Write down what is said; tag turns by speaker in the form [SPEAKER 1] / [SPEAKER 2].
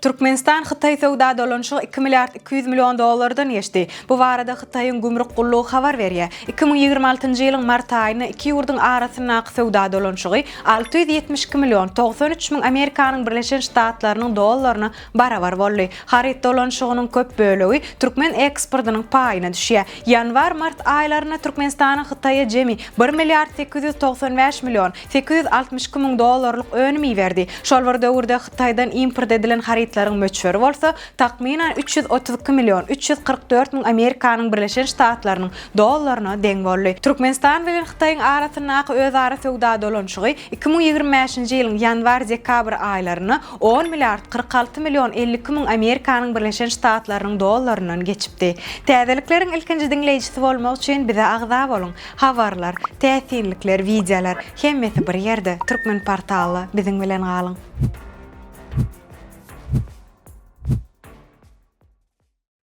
[SPEAKER 1] Türkmenistan-Hytaý söwda dolanyşygy iki milliard 200 million dollardan geçdi. Bu barada Hytaýyň gümrük gullugy habar berýär. 2026-njy ýylyň mart aýynda iki ýurduň arasyndaky söwda dolanyşygy 672 million 93 müň Amerikanyň Birleşen Ştatlarynyň dollaryna barabar boldy. Haryt dolanyşygynyň köp bölegi türkmen eksportynyň paýyna düşýär. Ýanwar-mart aýlarynda Türkmenistanyň Hytaýa jemi bir milliard 895 million 862 müň dollarlyk önüm iberdi. Şol bir döwürde Hytaýdan import edilen harytlaryň möçberi bolsa, takmynan 332 million 344 müň Amerikanyň Birleşen Ştatlarynyň dollaryna deň boldy. Türkmenistan bilen Hytaýyň arasyndaky özara söwda dolanyşygy 2025-nji ýylyň ýanwar-dekabr aýlarynda on milliard 46 million 52 müň Amerikanyň Birleşen Ştatlarynyň dollaryndan geçipdi. Täzelikleriň ilkinji diňleýjisi bolmak üçin bize agza boluň! Habarlar, täsinlikler, wideolar, hemmesi bir ýerde, Türkmenportalda biziň bilen galyň!